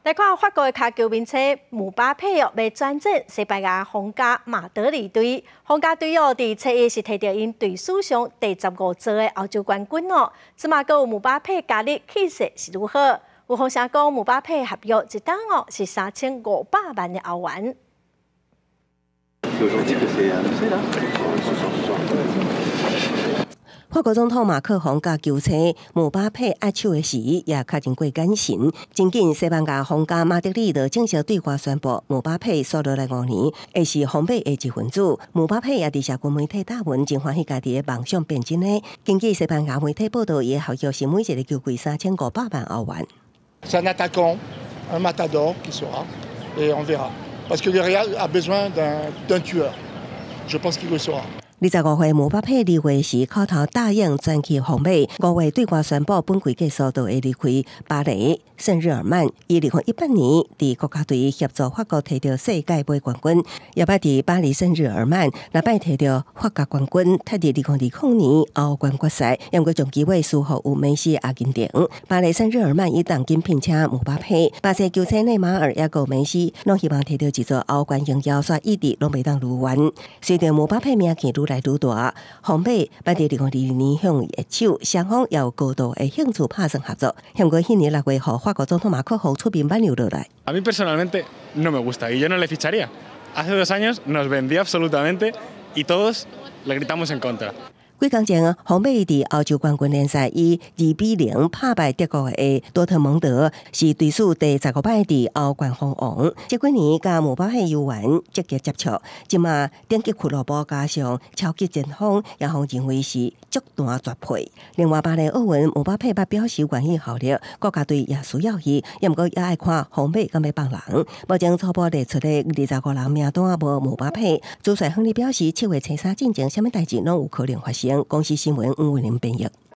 來看法國的跤球明星姆巴佩哦，欲轉戰西班牙皇家馬德里隊。皇家隊哦，佇初一是提著𪜶隊史上第15座的歐洲冠軍哦。這馬閣有姆巴佩加入，氣勢是如何？有風聲講姆巴佩合約一冬哦是3500萬的歐元。 Aujourd'hui que c'est annoncé là ce soir. 法國總統馬克宏佮球星姆巴佩握手的時，也確認過眼神。真緊，西班牙皇家馬德里就正式對外宣布，姆巴佩紲落來5年會是皇馬的一份子。姆巴佩也佇社群媒體貼文，真歡喜家己的夢想變真的。根據西班牙媒體報道，伊的合約是每一個球季3500萬歐元。 C'est un attaquant, un matador qui sera, et on verra. Parce que le Real a besoin d'un tueur. Je pense qu'il le sera. 25歲姆巴佩2月時口頭答應轉去皇馬，5月對外宣布本季結束就會離開巴黎聖日耳曼。伊2018年佇國家隊協助法國提著世界盃冠軍，也捌佇巴黎聖日耳曼六擺提著法甲冠軍，踢佇2020年歐冠決賽，毋過將機會輸予有梅西阿根廷。巴黎聖日耳曼以重金聘請姆巴佩，巴西球星內馬爾抑閣梅西，攏希望提著一座歐冠榮耀，煞一直攏袂當如願。隨著姆巴佩名氣愈來愈大，皇馬捌佇2022年向伊握手，雙方也有高度的興趣拍算合作。毋過彼年6月，予法國總統馬克宏出面挽留落來。 A mí personalmente no me gusta y yo no le ficharía. Hace 2 años nos vendió absolutamente y todos le gritamos en contra. 幾工前，皇馬佇歐洲冠軍聯賽以2比0拍敗德國的多特蒙德，是隊史第15擺佇歐冠封王。這幾年佮姆巴佩有緣積極接觸，這馬頂級俱樂部加上超級前鋒，也予認為是足彈絕配。另外，巴黎奧運姆巴佩捌表示願意效力，國家隊也需要伊，毋過也愛看皇馬敢欲放人。目前初步列出的25人名單無姆巴佩。主帥亨利表示，7月初三進前，啥物代誌攏有可能發生。公視新聞吳偉玲編譯。